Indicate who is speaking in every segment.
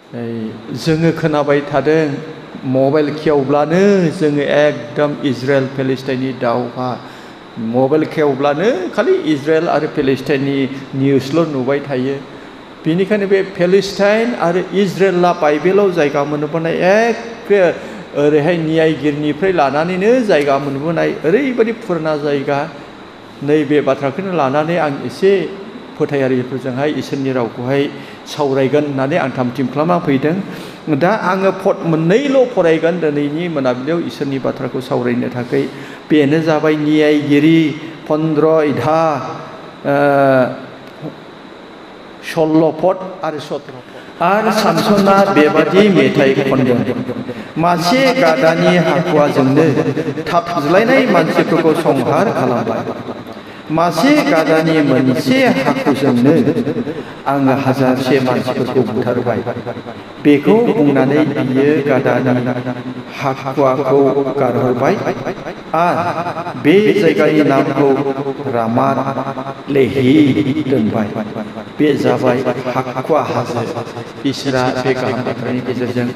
Speaker 1: जोङो खोनाबाय थादों मबाइल खेवब्लानो जोङो एकदम इजराइल फेलिस्टाइननि दावहा मबाइल खेवब्लानो खालि इजराइल आरो फेलिस्टाइननि निउसल' नुबाय थायो बेनिखायनो बे फेलिस्टाइन आरो इजराइला बाइबेलाव जायगा मोनबोनाय एखे ओरैहाय न्यायगिरिनिफ्राय लानानैनो जायगा मोनबोनाय ओरैबायदि पुराना जायगा नैबे बाथ्राखौनो लानानै आं एसे फोथायारिफोरजोंहाय इसोरनि रावखौहाय सावरायगोन होननानै आं थामथिम खालामना फैदों दा आङो मोननैल' फरायगोन दिनैनि मोनाबिलियाव इसोरनि बाथ्राखौ सावरायनो थाखाय बेनो जाबाय न्यायगिरि 15 अध्याय 16 पद आरो 17 पद आरो सामसना बेबादि मेथाइ खनदों मासे गादानि हाखुवाजोंनो थाबज्लायनाय मानसिफोरखौ संहार खालामबाय मासे गादानि मोनसे हाखुजोंनो आङो हाजारसे मानसिफोरखौ बुथारबाय बेखौ बुंनानै बियो गादानि हाखुवाखौ गारहरबाय आरो बे जायगानि नामखौ रामात लेहि दोनबाय बे जाबाय हाखुवा हाजो इसोरा बे गाहाम बाथ्रानि गेजेरजों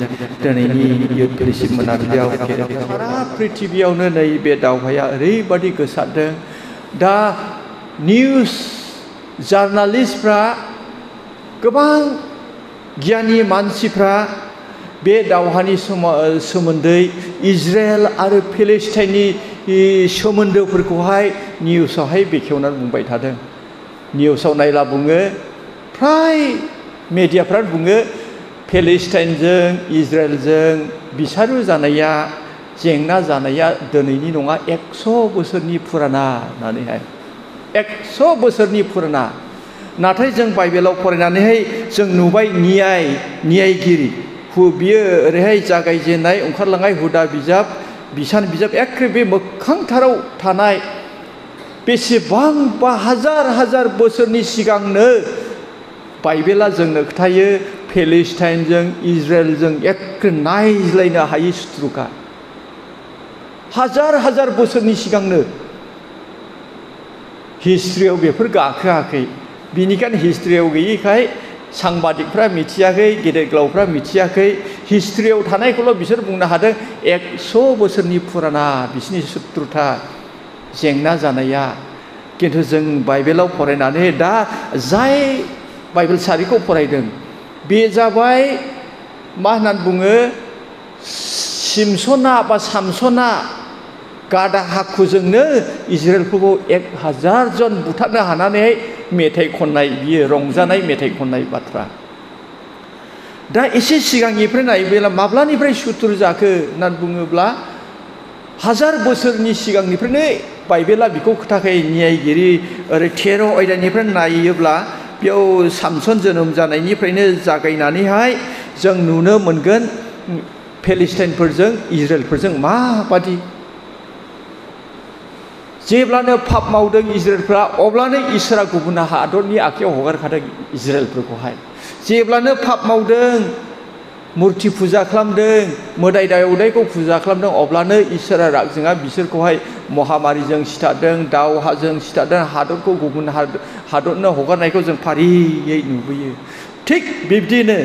Speaker 1: दिनैनि इयुथ फेलोशिप मोनाबिलियाव सारा पृथिबियावनो नैबे दावहाया ओरैबादि गोसारदों दा निउज जार्नालिस्टफ्रा गोबां गियानि मानसिफ्रा बे दावहानि सोमोन्दै इजराइल आरो फेलिस्टाइननि सोमोन्दोफोरखौहाय निउसावहाय बेखेवनानै बुंबाय थादों निउसाव नायला बुङो फ्राय मेडियाफ्रा बुङो फेलिस्टाइनजों इजराइलजों बिसारु जानाया जेंना जानाया दिनैनि नङा 100 बोसोरनि पुराना होननानैहाय 100 बोसोरनि पुराना नाथाय जों बाइबेलाव फरायनानैहाय जों नुबाय न्यायगिरि बियो ओरैहाय जागायजेननाय ओंखारलांनाय हुदा बिजाब बिसान बिजाब एखे बे मोखांथाराव थानाय बेसेबांबा हाजार बोसोरनि सिगांनो बाइबेला जोंनो खोथायो फेलिस्टाइनजों इजराइलजों एखे नायज्लायनो हायै सुथुरखा हाजार बोसोरनि सिगांनो हिस्ट्रियाव बेफोर गाखोआखै बिनिखायनो हिस्ट्रियाव गैयैखाय सांबादिकफ्रा मिथियाखै गेदेर गोलावफ्रा मिथियाखै हिस्ट्रियाव थानायखौल' बिसोर बुंनो हादों 100 बोसोरनि पुराना बिसिनि सुथ्रुथा जेंना जानाया किन्तु जों बाइबेलाव फरायनानै दा जाय बाइबेल सारिखौ फरायदों बे जाबाय मा होननानै बुङो सामसना गादा हाखुजोंनो इजराइलफोरखौ 1000 जन बुथारनो हानानै मेथाइ खननाय बियो रंजानाय मेथाइ खननाय बाथ्रा दा एसे सिगांनिफ्राय नायोब्ला माब्लानिफ्राय सुथुर जाखो होननानै बुङोब्ला 1000 बोसोरनि सिगांनिफ्रायनो बाइबेला बेखौ खोथाखायो न्यायगिरि ओरै 13 अध्यायनिफ्राय नायोब्ला बेयाव सामसन जोनोम जानायनिफ्रायनो जागायनानैहाय जों नुनो मोनगोन फेलिस्टाइनफोरजों इजराइलफोरजों माबादि जेब्लानो पाप मावदों इजराइलफ्रा अब्लानो इसोरा गुबुन हादरनि आखायाव हगारखादों इजराइलफोरखौहाय जेब्लानो पाप मावदों मुर्ति फुजा खालामदों मोदाय दावदायखौ फुजा खालामदों अब्लानो इसोरा रागजोंहा बिसोरखौहाय महामारिजों सिथारदों दावहाजों सिथारदों हादरखौ गुबुन हादरनो हगारनायखौ जों फारियै नुबोयो थिग बिब्दिनो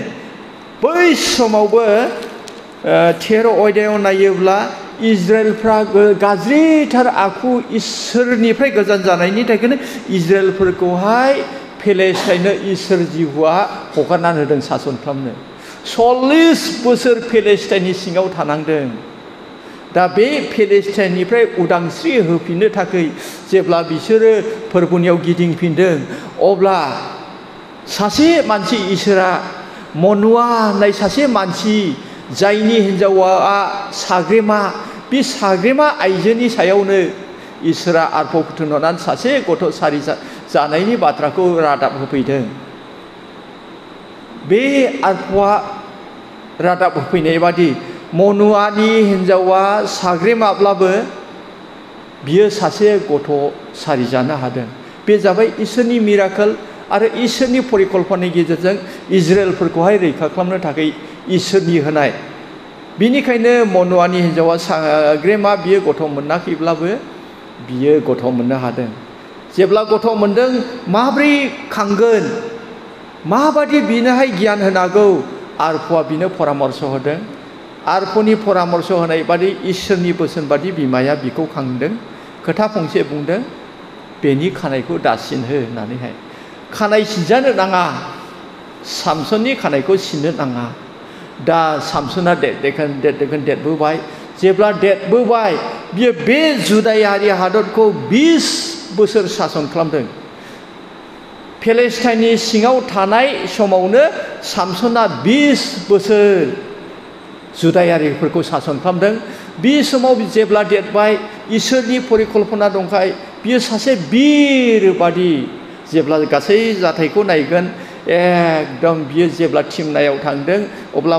Speaker 1: बै समावबो 13 अध्यायाव नायोब्ला इजराइलफ्रा गाज्रिथार आखु इसोरनिफ्राय गोजान जानायनि थाखायनो इजराइलफोरखौहाय फेलिस्टाइननो इसोर जिहुआ हगारनानै होदों सासन खालामनो 40 बोसोर फेलिस्टाइननि सिङाव थानांदों दा बे फेलिस्टाइननिफ्राय उदांस्रि होफिननो थाखाय जेब्ला बिसोरो फोरबोनियाव गिदिंफिनदों अब्ला सासे मानसि इसोरा मनुआ होननाय सासे मानसि जायनि हिन्जावा साग्रेमा बे साग्रेमा आइजोनि सायावनो इसोरा आरफाव फोथोनहरनानै सासे गथ' सारि जानायनि बाथ्राखौ रादाब होफैदों बे आरफावा रादाब होफैनाय बादि मनुआनि हिन्जावा साग्रेमाब्लाबो बियो सासे गथ' सारि जानो हादों बे जाबाय इसोरनि मिराकोल आरो इसोरनि परिकल्पनानि गेजेरजों इजराइलफोरखौहाय रैखा खालामनो थाखाय इसोरनि होनाय बिनिखायनो मनुआनि हिन्जावा साग्रेमा बियो गथ' मोनाखैब्लाबो बियो गथ' मोननो हादों जेब्ला गथ' मोनदों माब्रै खांगोन माबादि बिनोहाय गियान होनांगौ आरफ'आ बिनो परामर्श होदों आरफ'नि परामर्श होनाय बादि इसोरनि बोसोन बादि बिमाया बिखौ खांदों खोथा फंसे बुंदों बेनि खानायखौ दासिन हो होननानैहाय खानाय सिनजानो नाङा सामसननि खानायखौ सिननो नाङा दा सामसना देरबोबाय जेब्ला देरबोबाय बियो बे जुदायारि हादरखौ 20 बोसोर सासन खालामदों फेलिस्टाइननि सिङाव थानाय समावनो सामसना 20 बोसोर जुदायारिफोरखौ सासन खालामदों बे समाव जेब्ला देरबाय इसोरनि परिकल्पना दंखाय बियो सासे बिर बादि जेब्ला गासै जाथायखौ नायगोन एकदम बियो जेब्ला थिमनायाव थांदों अब्ला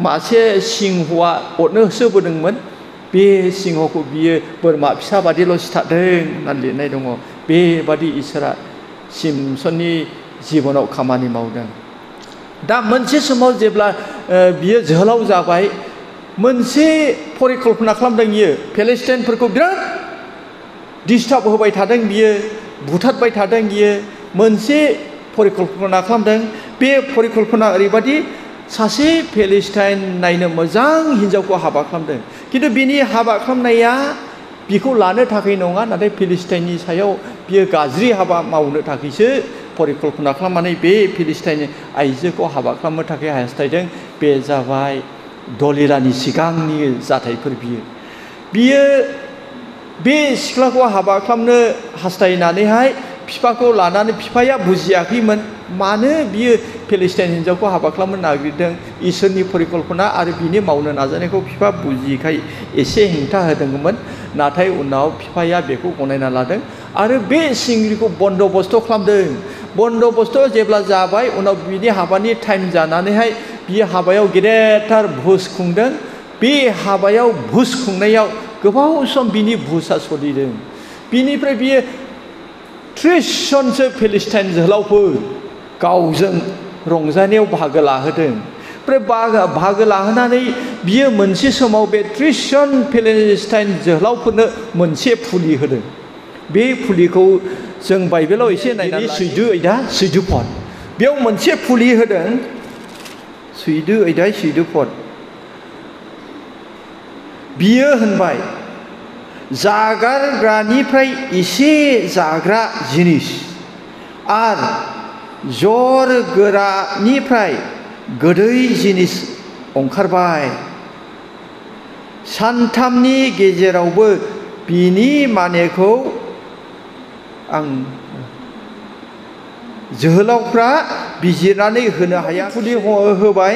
Speaker 1: मासे सिंहआ अरनो होसोबोदोंमोन बे सिंहखौ बियो बोरमा फिसा बादिल' सिथारदों होननानै लिरनाय दङ बेबादि इसोरा सिमसननि जिबनाव खामानि मावदों दा मोनसे समाव जेब्ला बियो जोहोलाव जाबाय मोनसे परिकल्पना खालामदों बियो फेलिस्टाइनफोरखौ बिराद डिस्टार्ब होबाय थादों बियो बुथारबाय थादों बियो मोनसे परिकल्पना खालामदों बे परिकल्पना ओरैबादि सासे फेलिस्टाइन नायनो मोजां हिन्जावखौ हाबा खालामदों किन्तु बिनि हाबा खालामनाया बिखौ लानो थाखाय नङा नाथाय फेलिस्टाइननि सायाव बियो गाज्रि हाबा मावनो थाखायसो परिकल्पना खालामनानै बे फेलिस्टाइननि आइजोखौ हाबा खालामनो थाखाय हास्थायदों बे जाबाय दलिलानि सिगांनि जाथायफोर बियो बे सिख्लाखौ हाबा खालामनो हास्थायनानैहाय बिफाखौ लानानै बिफाया बुजियाखैमोन मानो बियो फेलिस्टाइन हिन्जावखौ हाबा खालामनो नागिरदों इसोरनि परिकल्पना आरो बिनि मावनो नाजानायखौ बिफा बुजियैखाय एसे हेंथा होदोंमोन नाथाय उनाव बिफाया बेखौ गनायना लादों आरो बे सिंग्रिखौ बन्दोबस्त खालामदों बन्दोबस्त जेब्ला जाबाय उनाव बिनि हाबानि टाइम जानानैहाय बियो हाबायाव गेदेरथार भोज खुंदों बे हाबायाव भोज खुंनायाव गोबाव सम बिनि भोजआ सोलिदों बिनिफ्राय बियो 30 जनसो फेलिस्टाइन जोहोलावफोर गावजों रंजानायाव बाहागो लाहोदों ओमफ्राय बाहागो लाहोनानै बियो मोनसे समाव बे 30 जन फेलिस्टाइन जोहोलावफोरनो मोनसे फुलि होदों बे फुलिखौ जों बाइबेलाव एसे नायनानै सैदु पद बेयाव मोनसे फुलि होदों सैदु पद बियो होनबाय जागारग्रानिफ्राय एसे जाग्रा जिनिस आरो जर गोरानिफ्राय गोदै जिनिस ओंखारबाय सानथामनि गेजेरावबो बिनि मानेखौ आं जोहोलावफ्रा बिजिरनानै होनो हाया फुलि होबाय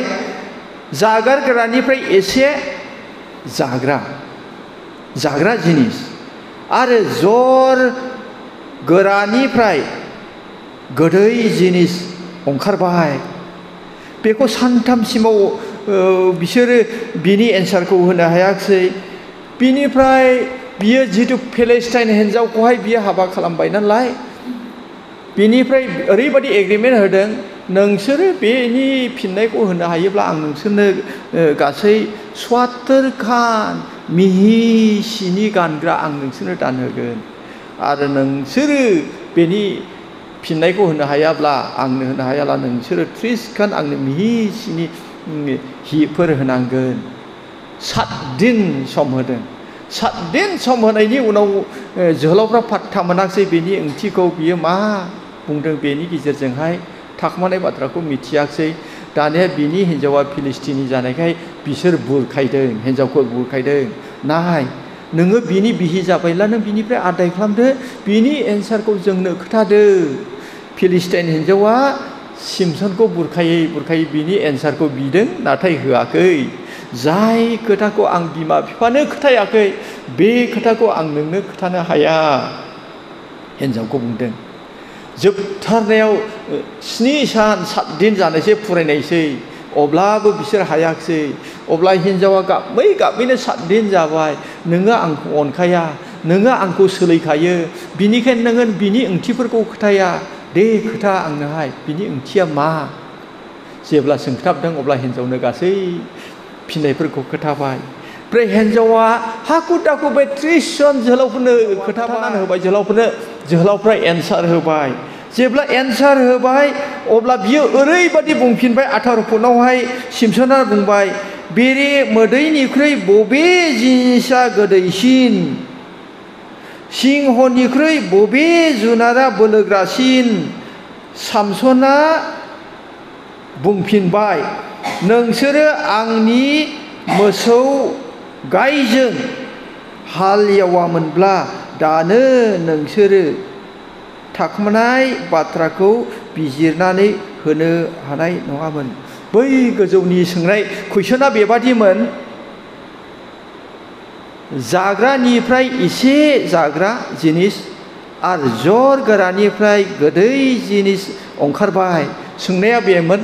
Speaker 1: जागारग्रानिफ्राय एसे जाग्रा जिनिस आरो जर गोरानिफ्राय गोदै जिनिस ओंखारबाय बेखौ सानथामसिमाव बिसोरो बिनि एन्सारखौ होनो हायाखिसै बिनिफ्राय बियो जितु फेलिस्टाइन हिन्जावखौहाय बियो हाबा खालामबाय नालाय बिनिफ्राय ओरैबायदि एग्रिमेन्ट होदों नोंसोरो बेनि फिननायखौ होनो हायोब्ला आं नोंसोरनो गासै 70 खान मिहि सिनि गानग्रा आं नोंसोरनो दानहोगोन आरो नोंसोरो बेनि फिननायखौ होनो हायाब्ला आंनो होनो हायाब्ला नोंसोरो 30 खान आंनो मिहि सिनि हिफोर होनांगोन 7 दिन सम होदों 7 दिन सम होनायनि उनाव जोहोलावफ्रा पात्ता मोनाखिसै बेनि ओंथिखौ बियो मा बुंदों बेनि गेजेरजोंहाय थाखोमानाय बाथ्राखौ मिथियाखिसै दानिया बिनि हिन्जावा फिलिस्टिनि जानायखाय बिसोर बुरखायदों हिन्जावखौ बुरखायदों नाय नोङो बिनि बिहि जाबायला नों बिनिफ्राय आदाय खालामदो बिनि एन्सारखौ जोंनो खोथादो फिलिस्टाइन हिन्जावा सिमसनखौ बुरखायै बिनि एन्सारखौ बिदों नाथाय होआखै जाय खोथाखौ आं बिमा बिफानो खोथायाखै बे खोथाखौ आं नोंनो खोथानो हाया हिन्जावखौ बुंदों जोबथारनायाव 7 सान 7 दिन जानायसै फरायनायसै अब्लाबो बिसोर हायाखिसै अब्ला हिन्जावा गाबैनो 7 दिन जाबाय नोङो आंखौ अनखाया नोङो आंखौ सोलैखायो बिनिखायनो नोङो बिनि ओंथिफोरखौ खोथाया दे खोथा आंनोहाय बिनि ओंथिया मा जेब्ला सोंख्लाबदों अब्ला हिन्जावनो गासै फिननायफोरखौ खोथाबाय ओमफ्राय हिन्जावा हाखु दाखु बे 30 जन जोहोलावफोरनो खोथानानै होबाय जोहोलावफ्रा एन्सार होबाय जेब्ला एन्सार होबाय अब्ला बियो ओरैबादि बुंफिनबाय 18 फुटआवहाय सिमसना बुंबाय बेरे मोदैनिख्रुइ बबे जिनिसा गोदैसिन सिंहनिख्रुइ बबे जुनारा बोलोग्रासिन सामसना बुंफिनबाय नोंसोरो आंनि मोसौ गायजों हाल एवामोनब्ला दानो नोंसोरो थाखोमानाय बाथ्राखौ बिजिरनानै होनो हानाय नङामोन। बै गोजौनि सोंनाय कुइसना बेबादिमोन जाग्रानिफ्राय एसे जाग्रा जिनिस आरो जर गोरानिफ्राय गोदै जिनिस ओंखारबाय। सोंनाया बेमोन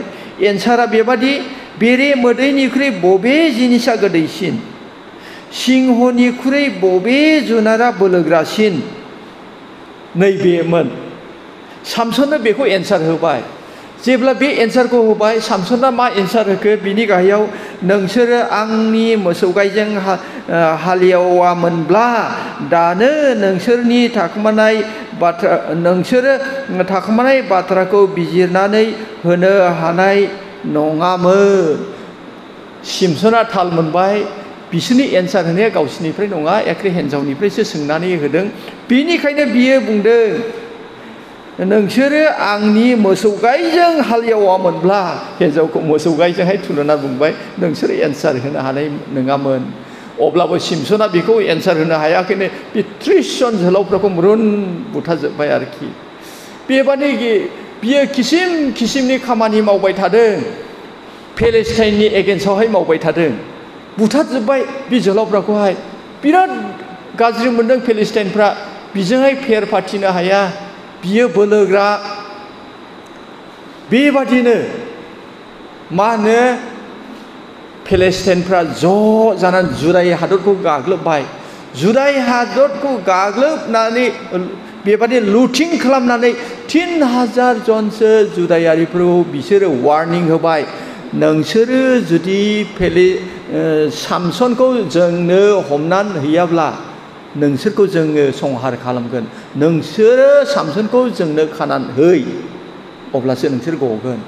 Speaker 1: एन्सारा बेबादि बेरे मोदैनिख्रुइ बबे जिनिसा गोदैसिन सिंहनिख्रुइ बबे जुनारा बोलोग्रासिन नैबेमोन। सामसननो बेखौ एन्सार होबाय। जेब्ला बे एन्सारखौ होबाय सामसना मा एन्सार होखो बिनि गाहायाव नोंसोरो आंनि मोसौ गायजों हालेवामोनब्ला दानो नोंसोरनि थाखोमानाय बाथ्राखौ बिजिरनानै होनो हानाय नङामोन। सिमसना थाल मोनबाय बिसोरनि एन्सार होनाया गावसिनिफ्राय नङा एखे हिन्जावनिफ्रायसो सोंनानै होदों। बिनिखायनो बियो बुंदों नोंसोरो आंनि मोसौ गायजों हालेवामोनब्ला हिन्जावखौ मोसौ गायजोंहाय तुलना बुंबाय नोंसोरो एन्सार होनो हानाय नङामोन। अब्लाबो सिमसना बेखौ एन्सार होनो हायाखैनो बे 30 जन जोहोलावफोरखौ मुरुन बुथारजोब्बाय आरोखि। बेबादि बियो किसिम किसिमनि खामानि मावबाय थादों फेलिस्टाइननि एगेन्स्टआवहाय मावबाय थादों बुथारजोब्बाय बे जोहोलावफोरखौहाय। बिराद गाज्रि मोनदों फेलिस्टाइनफ्रा बिजोंहाय फेर फाथिनो हाया बियो बोलोग्रा। बेबादिनो मा होनो फेलिस्टाइनफ्रा ज' जानानै जुदाय हादरखौ गाग्लोबबाय। जुदाय हादरखौ गाग्लोबनानै बेबादि लुथिं खालामनानै 3000 जनसो जुदायारिफोरखौ बिसोरो वार्निं होबाय नोंसोरो जुदि सामसनखौ जोंनो हमनानै हैयाब्ला नोंसोरखौ जोङो संहार खालामगोन। नोंसोरो सामसनखौ जोंनो खानानै है अब्लासो नोंसोर गगोन।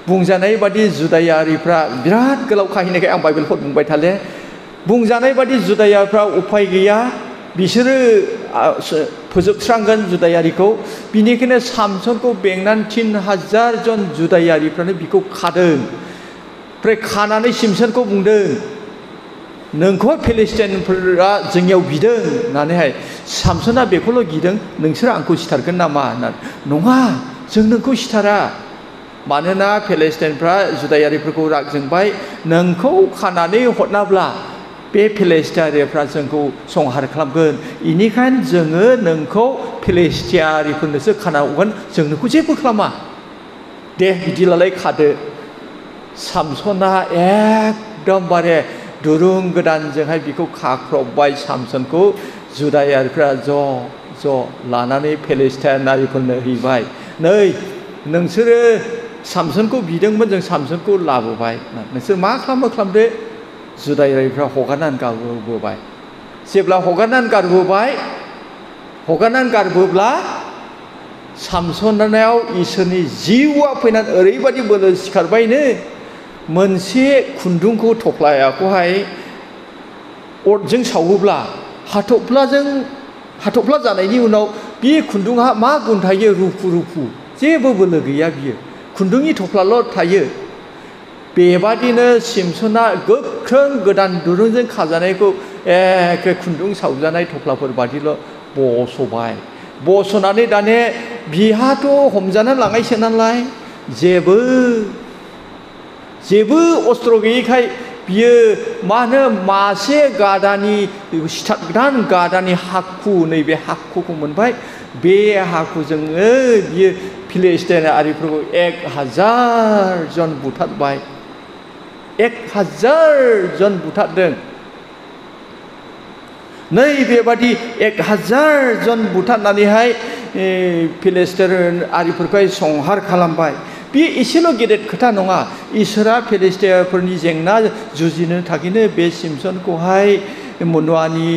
Speaker 1: बुंजानाय बादि जुदायारिफ्रा बिराद गोलाव काहिनिखाय आं बाइबेलखौ बुंबाय थाले। बुंजानाय बादि जुदायारिफ्रा उपाय गैया बिसोरो फोजोबस्रांगोन जुदायारिखौ। बिनिखायनो सामसनखौ बेंनानै 3000 जन जुदायारिफ्रानो बिखौ खादों। ओमफ्राय खानानै सिमसनखौ बुंदों नोंखौ फेलिस्टाइनफोरा जोंनियाव गिदों होननानैहाय। सामसना बेखौल' गिदों नोंसोर आंखौ सिथारगोन नामा होननानै। नङा जों नोंखौ सिथारा मानोना फेलिस्टाइनफ्रा जुदायारिफोरखौ राग जोंबाय नोंखौ खानानै हरनाब्ला बे फेलिस्टाइनफ्रा जोंखौ संहार खालामगोन। बेनिखायनो जोङो नोंखौ फेलिस्टाइनफोरनोसो खाना हरगोन जों नोंखौ जेबो खालामा। दे बिदिब्लालाय खादो। सामसना एकदमबारे दुरुं गोदानजोंहाय बिखौ खाख्रबबाय सामसनखौ। जुदायारिफ्रा ज' लानानै फेलिस्टाइनारिफोरनो हैबाय नै नोंसोरो सामसनखौ बिदोंमोन जों सामसनखौ लाबोबाय नोंसोर मा खालामदो। जुदायारिफ्रा हगारनानै गारबोबाय। जेब्ला हगारनानै गारबोब्ला सामसनाव इसोरनि जिउआ फैनानै ओरैबादि बोलो सिखारबायनो मोनसे खुन्दुंखौ थफ्लाखौहाय अरजों सावोब्ला हाथफ्ला जानायनि उनाव बे खुन्दुङा मा गुन थायो रुफु जेबो बोलो गैया बियो खुन्दुंनि थफ्लाल' थायो। बेबादिनो सिमसना गोख्रों गोदान दुरुंजों खाजानायखौ एखे खुन्दुं सावजानाय थफ्लाफोर बादिल' बस'नानै दाने बिहाथ' हमजानानै लांनायसो नालाय जेबो अस्त्र गैयैखाय बियो मा होनो मासे गोदान गादानि हाखु नैबे हाखुखौ मोनबाय। बे हाखुजोंनो बियो फिलिस्टाइनारिफोरखौ 1000 जन बुथारबाय। 1000 जन बुथारदों। नै बेबादि 1000 जन बुथारनानैहाय फिलिस्टाइनारिफोरखौहाय संहार खालामबाय। बे एसेल' गेदेर खोथा नङा। इसोरा फिलिस्टाइनफोरनि जेंना जुजिनो थाखायनो बे सिमसनखौहाय मनुवानि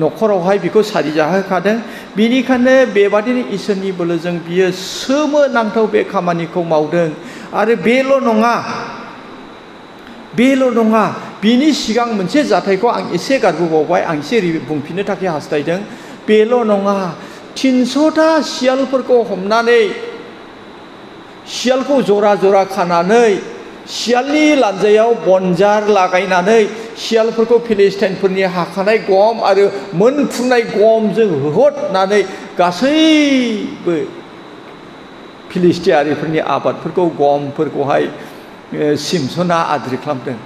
Speaker 1: न'खरावहाय बिखौ सारि जाहोखादों बिनिखायनो बेबादिनो इसोरनि बोलोजों बियो सोमोनांथाव बे खामानिखौ मावदों आरो बेल' नङा बिनि सिगां मोनसे जाथायखौ आं एसे गारबोबावबाय आं एसे बुंफिननो थाखाय हास्थायदों बेल' नङा 300टा सियालफोरखौ हमनानै सियालखौ जरा जरा खानानै सियालनि लानजायाव बनजार लागायनानै सियालफोरखौ फिलिस्टाइनफोरनि हाखानाय गम आरो मोनफ्रुनाय गमजों होहरनानै गासैबो फिलिस्टियारिफोरनि आबादफोरखौ गमफोरखौहाय सिमसना आद्रि खालामदों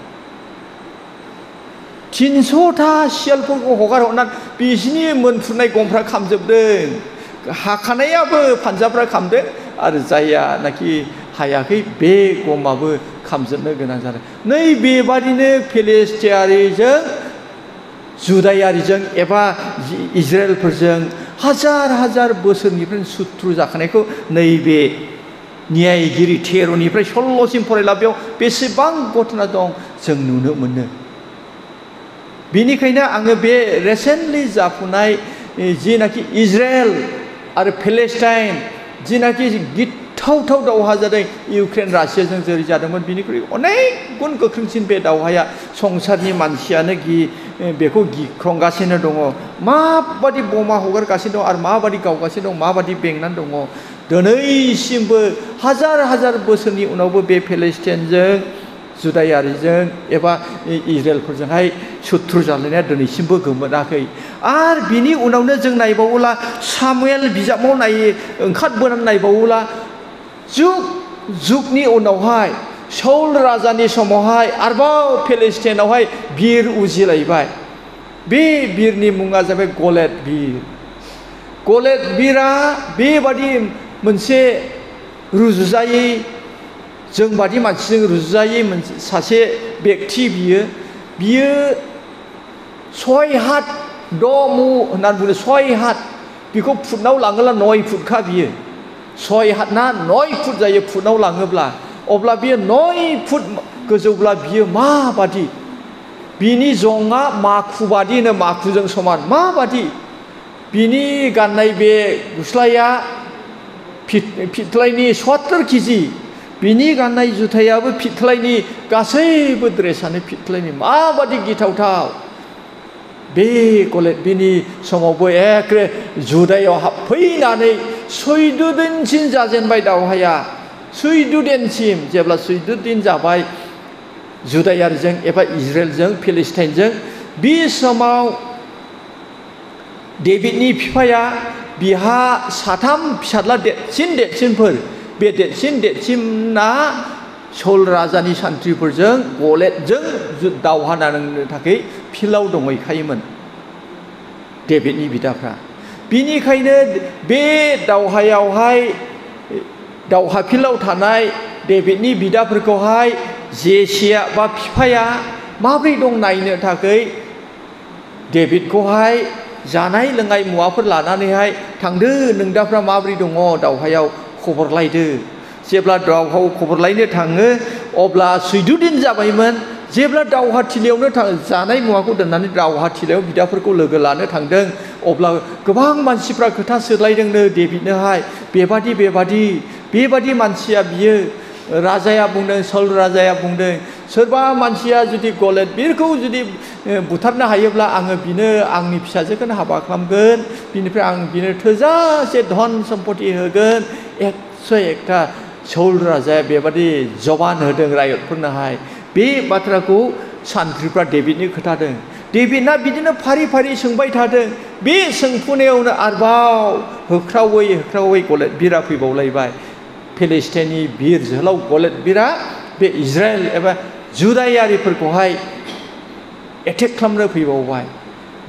Speaker 1: 300टा सियालफोरखौ हगारहरनानै बिसिनि मोनफ्रुनाय गमफ्रा खामजोबदों हाखानायाबो फानजाफ्रा खामदों आरो जायानाखि हायाखै बे गमाबो खामजोबनो गोनां जादों नै बेबादिनो फिलिस्टियारिजों जुदायारिजों एबा इजराइलफोरजों हाजार बोसोरनिफ्रायनो सुथ्रु जाखानायखौ नैबे न्यायगिरि 13निफ्राय 16सिम फरायला बेयाव बेसेबां घटना दं जों नुनो मोनो बेनिखायनो आङो बे रिसेन्टलि जाफुनाय जिनाखि इजराइल आरो फेलेस्टाइन जिनाखि गिथावथाव दावहा जादों इउक्रेन रासियाजों जेरै जादोंमोन बिनिख्रुइ अनेक गुन गोख्रोंसिन बे दावहाया संसारनि मानसियानो बेखौ गिख्रंगासिनो दङ माबादि बमा हगारगासिनो दं आरो माबादि गावगासिनो दं माबादि बेंनानै दङ दिनैसिमबो हाजार बोसोरनि उनावबो बे फेलेस्टाइनजों जुदायारिजों एबा इजराइलफोरजोंहाय सुथ्रु जालायनाया दिनैसिमबो गोमोराखै आरो बिनि उनावनो जों नायबावोला सामुएल बिजाबाव ओंखारबोनानै नायबावोला जुगनि उनावहाय शाउल राजानि समावहाय आरोबाव फेलिस्टाइनावहाय बिर उजिलायबाय बे बिरनि मुङा जाबाय गलेद बिरा बेबादि मोनसे रुजुजायै जों बादि मानसिजों रुजुजायै मोनसे सासे व्यक्ति बियो 6 हात 6 मु होननानै बुङो 6 हात बिखौ फुटनाव लाङोब्ला 9 फुटखा बियो 6 हात ना 9 फुट जायो फुटनाव लाङोब्ला अब्ला बियो 9 फुट गोजौब्ला बियो माबादि बिनि जङा माखुबादिनो माखुजों समान माबादि बिनि गाननाय बे गस्लाया फिथलायनि 70 केजि बिनि गाननाय जुथायाबो फिथलायनि गासैबो ड्रेसानो फिथलायनि माबादि गिथावथाव बे बिनि समावबो एखे जुदायाव हाबफैनानै 14 दिनसिम जाजेनबाय दावहाया 14 दिनसिम जेब्ला 14 दिन जाबाय जुदायारिजों एबा इजराइलजों फिलिस्टाइनजों बे समाव डेभिडनि बिफाया बिहा 3 फिसाज्ला देरसिनफोर बे देरसिना शाउल राजानि सान्थ्रिफोरजों गलेदजों दावहा नांनो थाखाय फिल्डआव दंहैखायोमोन डेभिडनि बिदाफ्रा बिनिखायनो बे दावहायावहाय दावहा फिल्डआव थानाय डेभिडनि बिदाफोरखौहाय जेसेया बा बिफाया माबोरै दं नायनो थाखाय डेभिडखौहाय जानाय लोंनाय मुवाफोर लानानैहाय थांदो नोंदाफ्रा माबोरै दङ दावहायाव खबर लायदो जेब्ला दावहायाव खबर लायनो थाङो अब्ला 14 दिन जाबायमोन जेब्ला दावहाथिलियावनो जानाय मुवाखौ दोननानै दावहाथिलियाव बिदाफोरखौ लोगो लानो थांदों अब्ला गोबां मानसिफ्रा खोथा सोलायदोंनो डेभिडनोहाय बेबादि मानसिया बियो राजाया बुंदों शाउल राजाया बुंदों सोरबा मानसिया जुदि गलेद बिरखौ जुदि बुथारनो हायोब्ला आङो बिनो आंनि फिसाजोखौनो हाबा खालामगोन बिनिफ्राय आं बिनो थोजासे धन सम्पति होगोन 101टा शाउल राजाया बेबादि जबान होदों रायतफोरनोहाय बे बाथ्राखौ सान्थ्रिफ्रा डेभिडनि खोथादों डेभिडना बिदिनो फारि सोंबाय थादों बे सोंफुनायावनो आरोबाव होख्रावै गलेद बिरा फैबावलायबाय फेलिस्टाइननि बिर जोहोलाव गलेद बिरा बे इजराइल एबा जुदायारिफोरखौहाय एटेक खालामनो फैबावबाय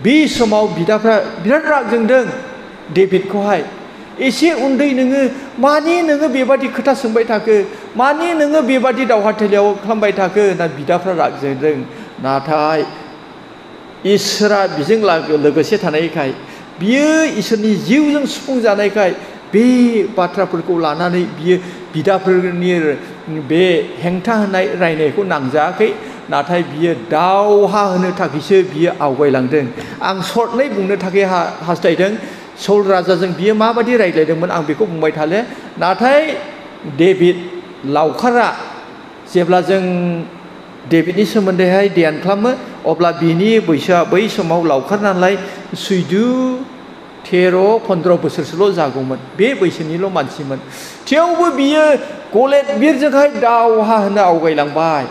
Speaker 1: बे समाव बिदाफ्रा बिराद राग जोंदों डेभिडखौहाय एसे उन्दै नोङो बेबादि खोथा सोंबाय थाखो मानि नोङो बेबादि दावहाथिलियाव खालामबाय थाखो होनना बिदाफ्रा राग जोंदों नाथाय इसोरा बिजों लोगोसे थानायखाय बियो इसोरनि जिउजों सुफुंजानायखाय बे बाथ्राफोरखौ लानानै बियो बिदाफोरनि बे हेंथा होनाय रायनायखौ नांजायाखै नाथाय बियो दावहा होनो थाखायसो बियो आवगायलांदों आं सर्टनै बुंनो थाखाय हास्थायदों सौल राजाजों बियो माबायदि रायज्लायदोंमोन आं बेखौ बुंबाय थाले नाथाय डेभिड लावखारा जेब्ला जों डेभिडनि सोमोन्दैहाय ध्यान खालामो अब्ला बिनि बैसोआ बै समाव लावखार नालाय 13 बोसोरसोल' जागौमोन बे बैसोनिल' मानसिमोन थेवबो बियो गलेद बिरजोंहाय दावहा होनो आवगायलांबाय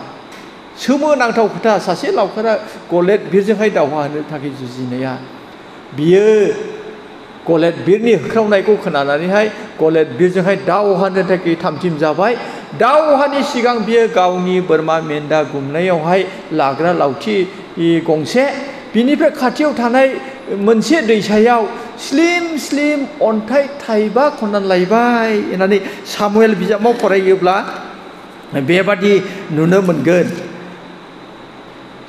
Speaker 1: सोमोनांथाव खोथा सासे लावखारा गलेद बिरजोंहाय दावहा होनो थाखाय जुजिनाया बियो गलेद बिरनि होख्रावनायखौ खोनानानैहाय गलेद बिरजोंहाय दावहा होनो थाखाय थामथिम जाबाय दावहानि सिगां बियो गावनि बोरमा मेन्दा गुमनायावहाय लाग्रा लावथि गंसे बिनिफ्राय खाथियाव थानाय मोनसे दैसायाव स्लिम स्लिम अन्थाइ थाइबा खननानै लायबाय होननानै सामुएल बिजाबाव फरायोब्ला बेबादि नुनो मोनगोन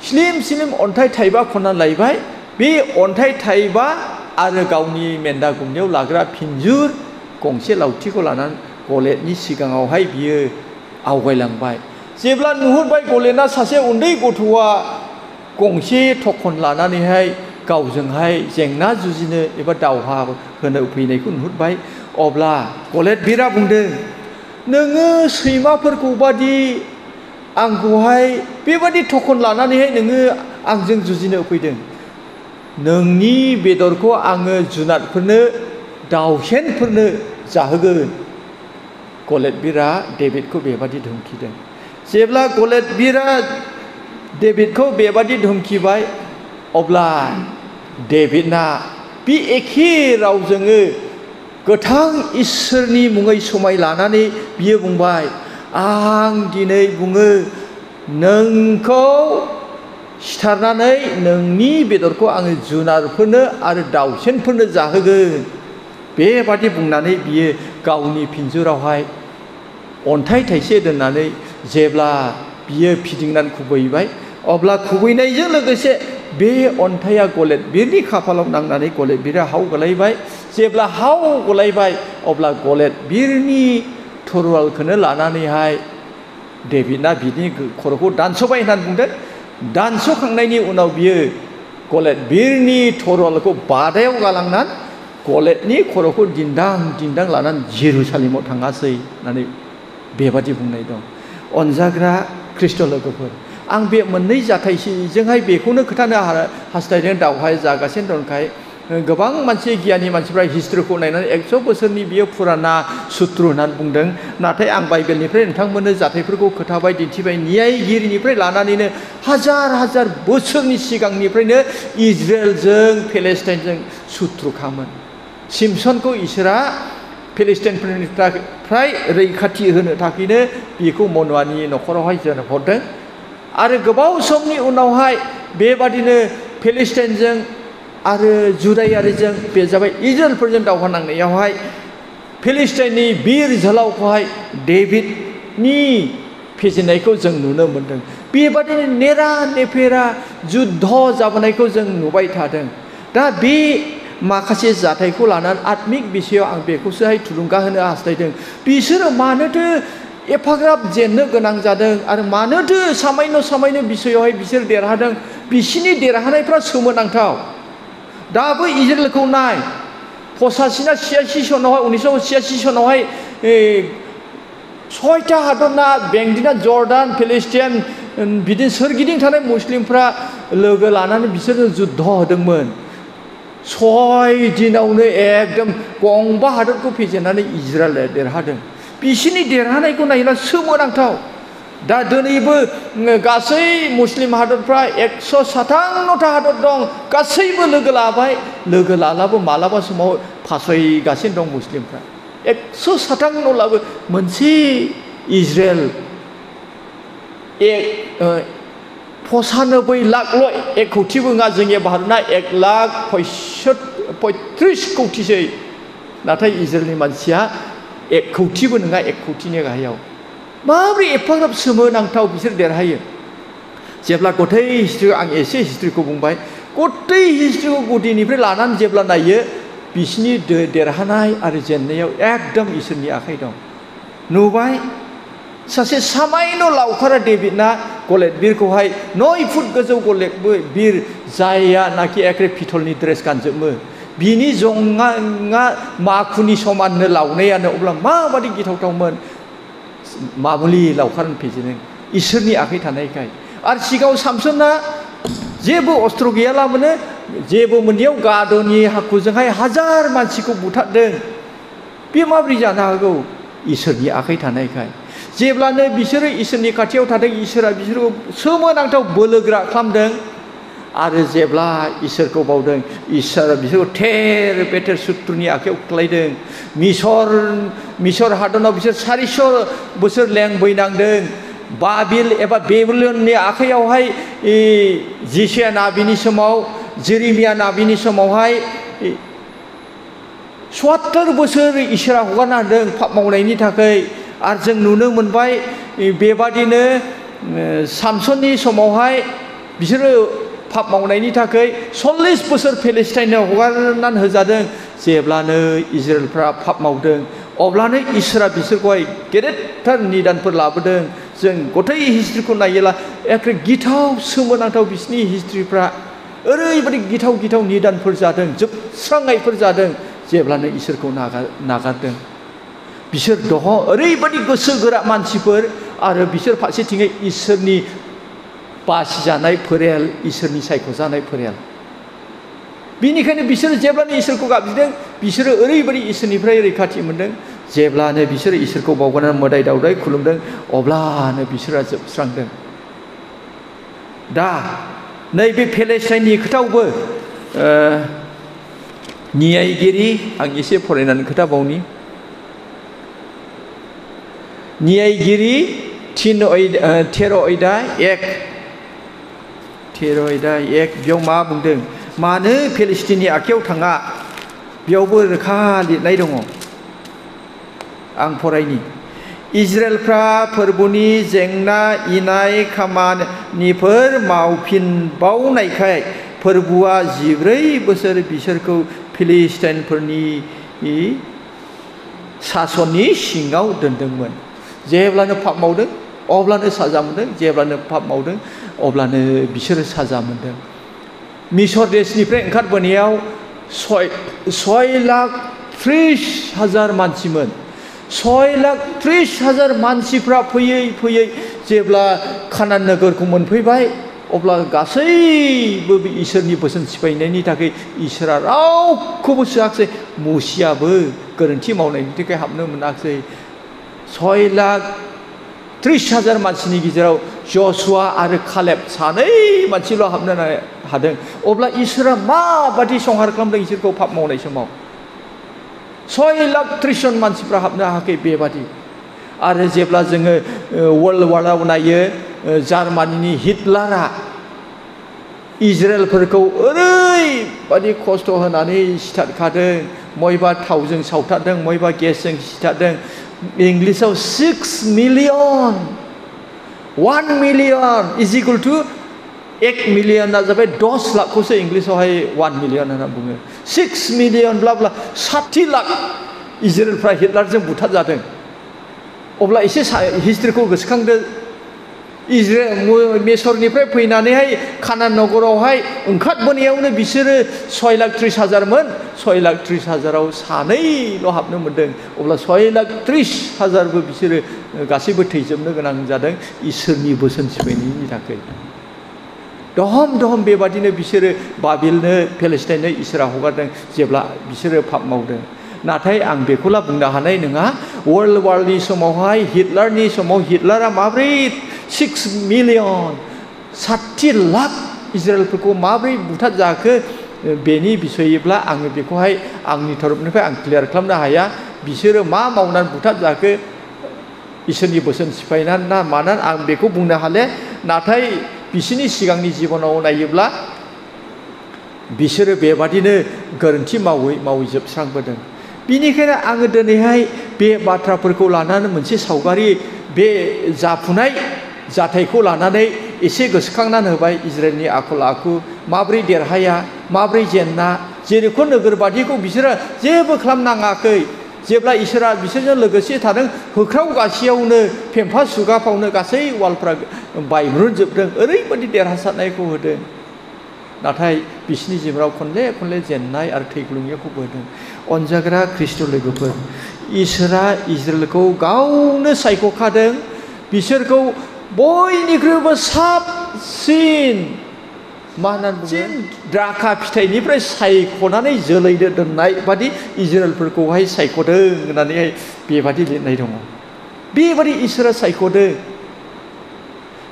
Speaker 1: स्लिम स्लिम अन्थाइ थाइबा खननानै लायबाय बे अन्थाइ थाइबा आरो गावनि मेन्दा गुमनायाव लाग्रा फिन्जुर गंसे लावथिखौ लानानै गलेदनि सिगाङावहाय बियो आवगायलांबाय जेब्ला नुहुरबाय गलेदना सासे उन्दै गथ'आ गंसे थखन लानानैहाय गावजोंहाय जेंना जुजिनो एबा दावहा होनो फैनायखौ नुहुरबाय अब्ला गलेद बिरा बुंदों नोङो सैमाफोरखौ बादि आंखौहाय बेबादि थखन लानानैहाय नोङो आंजों जुजिनो फैदों नोंनि बेदरखौ आङो जुनादफोरनो दाउसेनफोरनो जाहोगोन गलेद बिरा डेभिडखौ बेबादि धमखिदों जेब्ला गलेद बिरा डेभिडखौ बेबादि धमखिबाय अब्ला डेभिडना बे एखे रावजोंनो गोथां इसोरनि मुङै समाय लानानै बियो बुंबाय आं दिनै बुङो नोंखौ सिथारनानै नोंनि बेदरखौ आङो जुनारफोरनो आरो दाउसेनफोरनो जाहोगोन बेबादि बुंनानै बियो गावनि फिन्जुरावहाय अन्थाइ थाइसे दोननानै जेब्ला बियो फिदिंनानै खुबैबाय अब्ला खुबैनायजों लोगोसे बे अन्थाइया गलेद बिरनि खाफालाव नांनानै गलेद बिरा हाव गोलायबाय जेब्ला हाव गोलायबाय अब्ला गलेद बिरनि थरुवालखौनो लानानैहाय डेभिडना बिनि खर'खौ दानस'बाय होननानै बुंदों दानस'खांनायनि उनाव बियो गलेद बिरनि थरुवालखौ बादायाव गालांनानै गलेदनि खर'खौ दिन्दां दिन्दां लानानै जेरुसालेमाव थाङासै होननानै बेबादि बुंनाय दं अनजाग्रा ख्रिस्ट' लोगोफोर आं बे मोननै जाथायजोंहाय बेखौनो खोन्थानो हास्थायदों दावहाया जागासिनो दंखाय गोबां मानसि गियानि मानसिफ्रा हिस्ट्रिखौ नायनानै 100 बोसोरनि बियो फुराना सुत्रु होननानै बुंदों नाथाय आं बाइबेलनिफ्राय नोंथांमोननो जाथायफोरखौ खोथाबाय दिन्थिबाय न्यायगिरिनिफ्राय लानानैनो हाजार हाजार बोसोरनि सिगांनिफ्रायनो इजराइलजों फेलेस्टाइनजों सुथ्रुखामोन सिमसनखौ इसोरा फेलिस्टाइनफोरनिफ्राय रैखाथि होनो थाखायनो बेखौ मनुवानि न'खरावहाय जोनोम हरदों आरो गोबाव समनि उनावहाय बेबादिनो फेलिस्टाइनजों आरो जुदायारिजों बे जाबाय इजराइलफोरजों दावहा नांनायावहाय फेलिस्टाइननि बिर जोहोलावखौहाय डेभिडनि फेजेननायखौ जों नुनो मोन्दों बेबादिनो नेरा नेफेरा जुद्ध जाबोनायखौ जों नुबाय थादों दा बे माखासे जाथायखौ लानानै आत्मिक बिषयाव आं बेखौसोहाय थुलुंगा होनो हास्थायदों बिसोरो मानोथो एफाग्राब जेननो गोनां जादों आरो मानोथो सामायनो बिषयावहाय बिसोर देरहादों बिसिनि देरहानायफ्रा सोमोनांथाव दाबो इजराइलखौ नाय 85 सनावहाय 1986 सनावहाय 6टा हादरना बेंदिना जर्डान फेलिस्टाइन बिदिनो सोरगिदिं थानाय मुस्लिमफ्रा लोगो लानानै बिसोरो जुद्ध होदोंमोन 6 दिनावनो एकदम गंबा हादरखौ फेजेननानै इजराइलआ देरहादों बिसिनि देरहानायखौ नायोब्ला सोमोनांथाव दा दिनैबो गासै मुस्लिम हादरफ्रा 157टा हादर दं गासैबो लोगो लाबाय लोगो लालाबो मालाबा समाव फासयगासिनो दं मुस्लिमफ्रा 157लाबो मोनसे इजराइल 95 लाखल' 1 कौटिबो नङा जोंनि भारतना 1,35 कौटिसै नाथाय इजराइलनि मानसिया 1 कौटिबो नङा 1 कौटिनि गाहायाव माबोरै एफाग्राब सोमोनांथाव बिसोर देरहायो जेब्ला गथै हिस्ट्रिखौ आं एसे हिस्ट्रिखौ बुंबाय गथै हिस्ट्रिखौ गुदिनिफ्राय लानानै जेब्ला नायो बिसिनि देरहानाय आरो जेननायाव एकदम इसोरनि आखाइ दं नुबाय सासे सामायन' लावखारा डेभिडना गलेट बिरखौहाय 9 फुट गोजौ गलेट बिर जायया नाखि एखे पिथलनि ड्रेस गानजोबो बिनि जङा माखुनि समाननो लावनायानो अब्ला माबादि गिथावथावमोन मामुलि लावखार फेजेनो इसोरनि आखाइ थानायखाय आरो सिगाङाव सामसना जेबो अस्त्र गैयालाबानो जेबो मोनैयाव गाद'नि हाखुजोंहाय हाजार मानसिखौ बुथारदों बे माबोरै जानो हागौ इसोरनि आखाइ थानायखाय जेब्लानो बिसोरो इसोरनि खाथियाव थादों इसोरा बिसोरखौ सोमोनांथाव बोलोगोरा खालामदों आरो जेब्ला इसोरखौ बावदों इसोरा बिसोरखौ थेर बेथेर सुथ्रुनि आखाइयाव खोख्लैदों मिसर हादराव बिसोर 400 बोसोर लेंबैनांदों बाबिल एबा बेबिलननि आखाइयावहाय जिसिया नाबिनि समाव जेरेमिया नाबिनि समावहाय 70 बोसोर इसोरा हगारना होदों पाप मावनायनि थाखाय आरो जों नुनो मोनबाय बेबादिनो सामसननि समावहाय बिसोरो पाप मावनायनि थाखाय 40 बोसोर फेलिस्टाइनाव हगारनानै होजादों जेब्लानो इजराइलफ्रा पाप मावदों अब्लानो इसोरा बिसोरखौहाय गेदेरथार निदानफोर लाबोदों जों गथै हिस्ट्रिखौ नायोब्ला एखे गिथाव सोमोनांथाव बिसिनि हिस्ट्रिफ्रा ओरैबायदि गिथाव गिथाव निदानफोर जादों जोबस्रांनायफोर जादों जेब्लानो इसोरखौ नागारदों बिसोर दङ ओरैबायदि गोसो गोरा मानसिफोर आरो बिसोर फारसेथिङै इसोरनि बासिजानाय फोरेल इसोरनि सायख'जानाय फोरेल बिनिखायनो बिसोरो जेब्लानो इसोरखौ गाबज्रिदों बिसोरो ओरैबायदि इसोरनिफ्राय रैखाथि मोनदों जेब्लानो बिसोरो इसोरखौ बावगारनानै मोदाय दावदाय खुलुमदों अब्लानो बिसोरा जोबस्रांदों दा नैबे फेलिस्टाइननि खोथायावबो न्यायगिरि आं एसे फरायनानै खोथाबावनि न्यायगिरि 13 अध्याय 1 बेयाव मा बुंदों मानो फेलिस्टिननि आखायाव थाङा बेयावबो रोखा लिरनाय दङ आं फरायनि इजराइलफ्रा फोरबोनि जेंना इनाय खामानिफोर मावफिनबावनायखाय फोरबोआ 14 बोसोर बिसोरखौ फिलिस्टाइनफोरनि सासननि सिङाव दोनदोंमोन जेब्लानो पाप मावदों अब्लानो साजा मोनदों जेब्लानो पाप मावदों अब्लानो बिसोरो साजा मोनदों मिसर देशनिफ्राय ओंखारबोनायाव 6,30,000 मानसिमोन 6,30,000 मानसिफ्रा फैयै फैयै जेब्ला कानान नोगोरखौ मोनफैबाय अब्ला गासैबो इसोरनि बोसोन सिफायनायनि थाखाय इसोरा रावखौबो सोआखिसै मुसियाबो गोरोन्थि मावनायनि थाखाय हाबनो मोनाखिसै 6,30,000 मानसिनि गेजेराव जसुवा आरो कालेब सानै मानसिल' हाबनो हादों अब्ला इसोरा माबादि संहार खालामदों इसोरखौ पाप मावनाय समाव 6,30,000 मानसिफ्रा हाबनो हायाखै बेबादि आरो जेब्ला जोङो वर्ल्ड वाराव नायो जार्मानिनि हिटलारा इजराइलफोरखौ ओरैबादि खस्थ' होनानै सिथारखादों मयबा थावजों सावथारदों मयबा गेसजों सिथारदों इंलिसाव 6 मिलियन 1 मिलियन इज इक्वल टु 1 मिलियना जाबाय 10 लाखखौसो इंलिसावहाय 1 मिलियन होनना बुङो 6 मिलियन ब्ला 60 लाख इजराइलफ्रा हिटलारजों बुथारजादों अब्ला एसे हिस्ट्रिखौ गोसोखांदो इजराइल मिसरनिफ्राय फैनानैहाय कानान नगरावहाय ओंखारबोनायावनो बिसोरो 6,30,000 मोन 6,30,000आव सानैल' हाबनो मोनदों अब्ला 6,30,000बो बिसोरो गासैबो थैजोबनो गोनां जादों इसोरनि बोसोन सिफायनायनि थाखाय दहम बेबादिनो बिसोरो बाबिलनो फेलिस्टाइननो इसोरा हगारदों जेब्ला बिसोरो पाप मावदों नाथाय आं बेखौला बुंनो हानाय नङा वर्ल्ड वारनि समावहाय हिटलारनि समाव हिटलारा माब्रै 6 मिलियन 60 लाख इजराइलफोरखौ माब्रै बुथारजाखो बेनि बिसयैब्ला आङो बेखौहाय आंनि तरफनिफ्राय आं क्लियार खालामनो हाया बिसोरो मा मावनानै बुथारजाखो इसोरनि बोसोन सिफायनानै ना मानानै आं बेखौ बुंनो हाले नाथाय बिसोरनि सिगांनि जिबनाव नायोब्ला बिसोरो बेबादिनो गोरोन्थि मावै जोबस्रांबोदों बिनिखायनो आङो दिनैहाय बे बाथ्राफोरखौ लानानै मोनसे सावगारि बे जाफुनाय जाथायखौ लानानै एसे गोसोखांनानै होबाय इजराइलनि आखल आखु माब्रै देरहाया माब्रै जेनना जेरिख' नोगोर बादिखौ बिसोरो जेबो खालामनाङाखै जेब्ला इसोरा बिसोरजों लोगोसे थादों होख्रावगासेयावनो फेंफा सुगाफावनो गासै वालफ्रा बायब्रुजोबदों ओरैबायदि देरहासारनायखौ होदों नाथाय बिसोरनि जिउआव खनले खनले जेननाय आरो थैग्लुंनायखौबो होदों अनजाग्रा ख्रिस्ट' लोगोफोर इसोरा इजराइलखौ गावनो सायख'खादों बिसोरखौ बयनिख्रुइबो साबसिन मा होननानै बुङो द्राखा फिथाइनिफ्राय सायख'नानै जोलैनो दोननाय बादि इजराइलफोरखौहाय सायख'दों होननानैहाय बेबादि लिरनाय दङ बेबादि इसोरा सायख'दों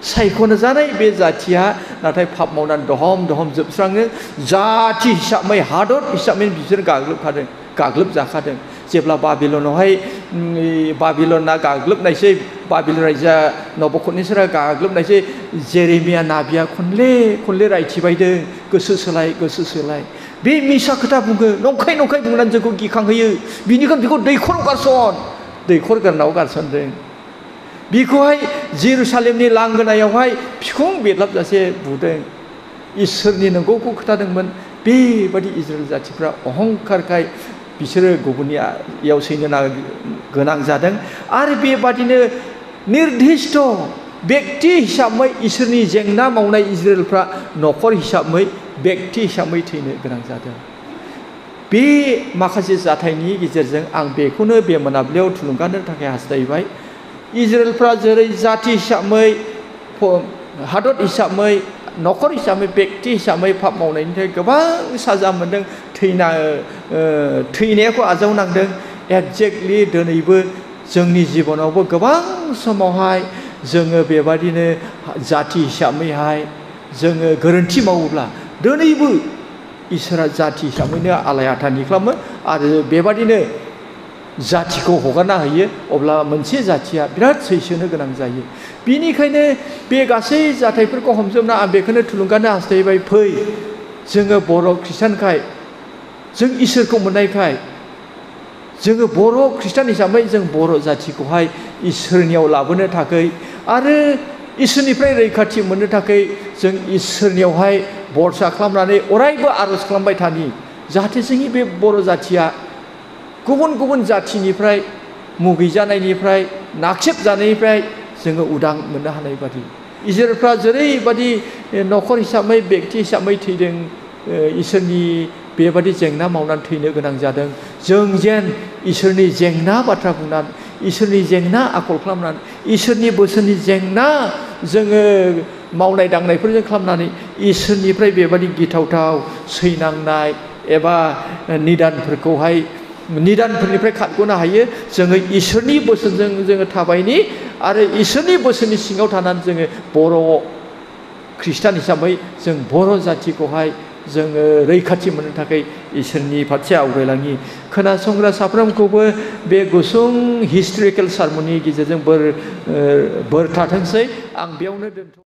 Speaker 1: सायख'नो जानाय बे जाथिया नाथाय पाप मावनानै दहम दहम जोबस्राङो जाथि हिसाबै हादर हिसाबै बिसोर गाग्लोबजाखादों जेब्ला बाबिलनावहाय बाबिलना गाग्लोबनायसै बाबिलन रायजोआ नबुखदनेस्सरा गाग्लोबनायसै जेरेमिया नाबिया खनले खनले रायथिबायदों गोसो सोलाय बे मिसा खोथा बुङो नंखाय बुंनानै जोंखौ गिखांहोयो बिनिखायनो बेखौ दैखर गारनायाव गारसनदों बिखौहाय जेरुसालेमनि लांगोनायावहाय फिखं बेदलाबजासे बुदों इसोरनि नंगौखौ खोथादोंमोन बेबादि इजराइल जाथिफ्रा अहंखारखाय बिसोरो गुबुननियाव सैनो गोनां जादों आरो बेबादिनो निर्दिष्ट व्यक्ति हिसाबै इसोरनि जेंना मावनाय इजराइलफ्रा न'खर हिसाबै व्यक्ति हिसाबै थैनो गोनां जादों बे माखासे जाथायनि गेजेरजों आं बेखौनो बे मोनाबिलियाव थुलुंगानो थाखाय हास्थायबाय इजराइलफ्रा जेरै जाथि हिसाबै हादर हिसाबै न'खर हिसाबै व्यक्ति हिसाबै पाप मावनायनिफ्राय गोबां साजा मोनदों थैनायखौ आजावनांदों एक्जेक्टलि दिनैबो जोंनि जिबनावबो गोबां समावहाय जोङो बेबादिनो जाथि हिसाबैहाय जोङो गोरोन्थि मावोब्ला दिनैबो इसोरा जाथि हिसाबैनो आलाय आथानि खालामो आरो बेबादिनो जाथिखौ हगारना होयो अब्ला मोनसे जाथिया बिराद सैसोनो गोनां जायो बिनिखायनो बे गासै जाथायफोरखौ हमजोबना आं बेखौनो थुलुंगानो हास्थायबाय फै जोङो बर' खृष्टानखाय जों इसोरखौ मोननायखाय जोङो बर' खृष्टान हिसाबै जों बर' जाथिखौहाय इसोरनियाव लाबोनो थाखाय आरो इसोरनिफ्राय रैखाथि मोननो थाखाय जों इसोरनियावहाय भरसा खालामनानै अरायबो आर'ज खालामबाय थानि जाहाथे जोंनि बे बर' जाथिया गुबुन जाथिनिफ्राय मुगैजानायनिफ्राय नाख्रेबजानायनिफ्राय जोङो उदां मोननो हानाय बादि इजराइलफ्रा जेरैबादि न'खर हिसाबै व्यक्ति हिसाबै थैदों इसोरनि बेबादि जेंना मावनानै थैनो गोनां जादों जों जेन इसोरनि जेंना बाथ्रा बुंनानै इसोरनि जेंना आखल खालामनानै इसोरनि बोसोननि जेंना जोङो मावनाय दांनायफोरजों खालामनानै इसोरनिफ्राय बेबादि गिथावथाव सैनांनाय एबा निदानफोरनिफ्राय खारग'नो हायो जोङो इसोरनि बोसोनजों जोङो थाबायनि आरो इसोरनि बोसोननि सिङाव थानानै जोङो बर' खृष्टान हिसाबै जों बर' जाथिखौहाय जोङो रैखाथि मोननो थाखाय इसोरनि फारसे आवगायलाङि खोनासंग्रा साफ्रोमखौबो बे गुसुं हिस्टरिकेल सारमननि गेजेरजों बोर थाथोंसै आं बेयावनो दोनथ'